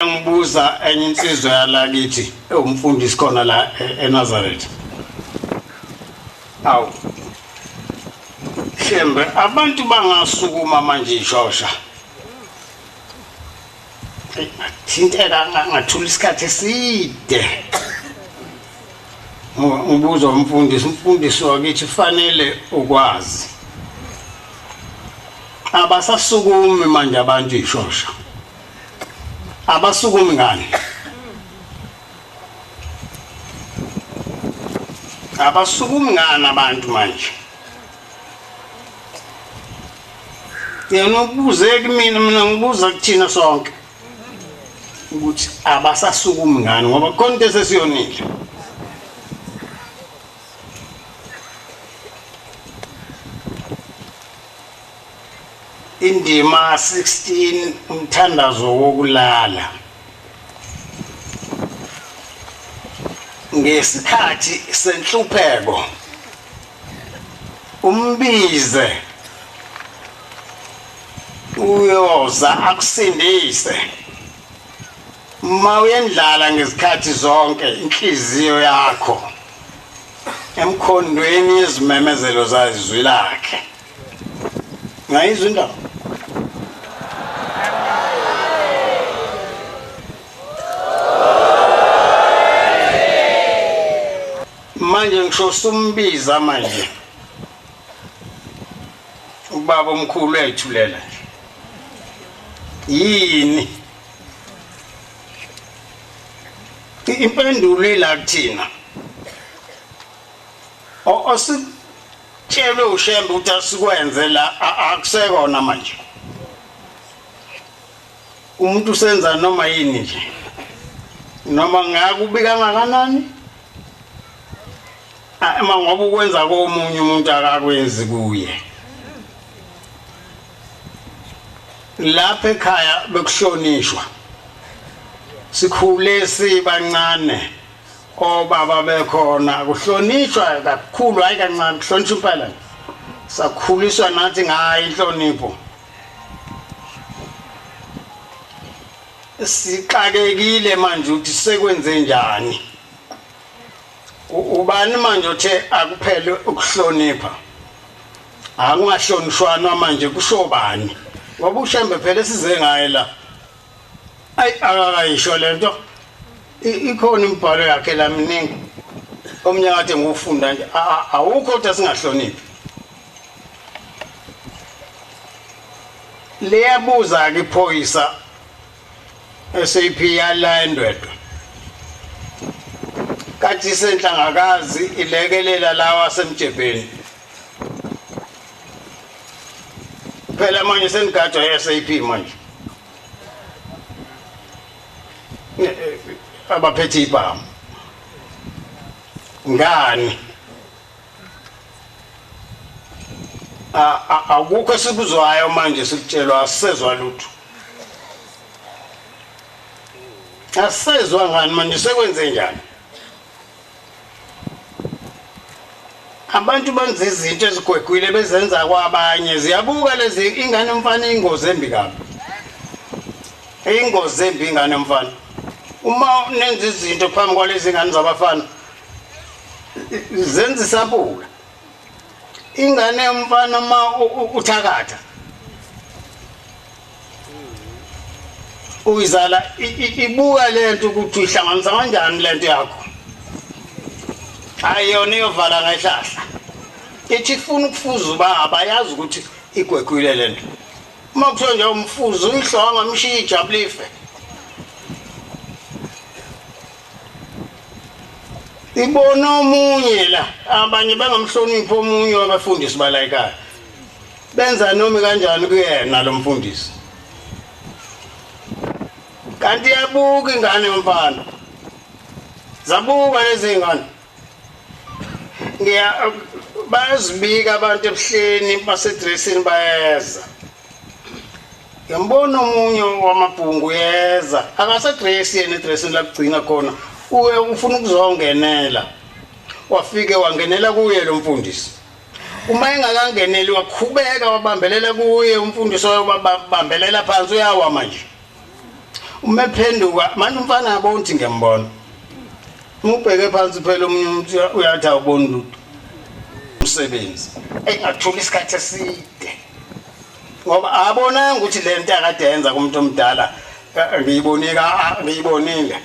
Ngibuza enye insizwa yalakithi ewumfundisi khona la eNazareth. Awu. Shembe abantu bangasukuma manje ishosha. Thinteka ngathula isikhathi eside. Ngibuza umfundisi, umfundisi wakithi fanele ukwazi. Abasasukumi manje abantu ishosha. Abasukumi ngani? Abasukumi ngani abantu manje? Yena ubuze kumina, mina ngibuza kuthina sonke ukuthi abasasukumi ngani, ngoba khona into esesiyonile. Indima 16, umthandazo wokulala. Ngesikhathi senhlupheko umbize uyoza akusindise. Uma uyendlala ngezikhathi zonke inhliziyo yakho emkhondweni yezimemezelo zazwi lakhe. Ngayizwa indaba. Manje ngisho sumbiza manje. Ubaba omkhulu uyayithulela nje. Yini? Impendulo ila kuthina. Ositshelwe uShembe ukuthi asikwenze la akusekona manje. Umuntu usenza noma yini nje. Noma ngakubi kangakanani? Uma ngoba ukwenza komunye umuntu akakwenzi kuye. Lapha ekhaya bekuhlonishwa. Sikhule sibancane. Obaba bekhona kuhlonishwa kakhulu, hayi kancane, kuhlonishwa impela. Sakhuliswa nathi ngayo inhlonipho. Sixakekile manje ukuthi sekwenze njani. Ubani manje othe akuphele ukuhlonipha? Akungahlonishwana manje kusho bani? Ngoba uShembe phela esize ngaye la. Ayi akakayisho lento. Ikhona imibhalo yakhe la miningi. Omnyaka kade ngiwufunda nje awukho kodwa singahloniphi. Liyabuza ke iphoyisa SAP yala eNdwedwe. Kathi senhlangakazi ilekelela lawa asemjebheni. Phela manje senigadwa iSAP manje. Abaphethe ibhamu. Ngani? Akukho esikuzwayo manje sikutshelwa, asisezwa lutho. Asisezwa ngani manje, sekwenze njani? Abantu benza izinto ezigwegwile bezenza kwabanye, ziyabuka lezi ingane mfana, ingozi embi kabi. Ingozi embi ingane mfana. Uma nenza izinto phambi kwalezi ngane zabafana, zenza isampula. Ingane yomfana uma uthakatha uyizala ibuka lento ukuthi uyihlanganisa kanjani lento yakho. Hayi yona iyovala ngehlahla. Ithi ifuna ukufuza ubaba, yazi ukuthi igwegwile lento. Uma kuthiwa nje umfuza uyihlonga umshiye ijabulife. Ibona omunye la, abanye bangamhloniphi omunye wabafundisi bala ekhaya. Benza noma kanjani kuyena lo mfundisi. Kanti iyabuka ingane yomfana. Zabuka lezi ngane. Ngiya bayazibika abantu ebuhleni basedressini bayeza. Ngiyambona omunye wamabhungu uyeza. Akasedress yena edressini lakugcina khona. Uye ufuna ukuzongenela. Wafike wangenela kuye lo mfundisi. Uma engakangeneli wakhubeka wabambelela kuye umfundisi wabambelela phansi uyawa manje. Uma ephenduka manje umfana yabona ukuthi ngiyambona. Uma ubheke phansi phela omunye umuntu uyathi awuboni lutho. Umsebenzi engathula isikhathi eside ngoba abonanga ukuthi le nto akade yenza kumuntu omdala, ngiyibonile, ngiyibonile.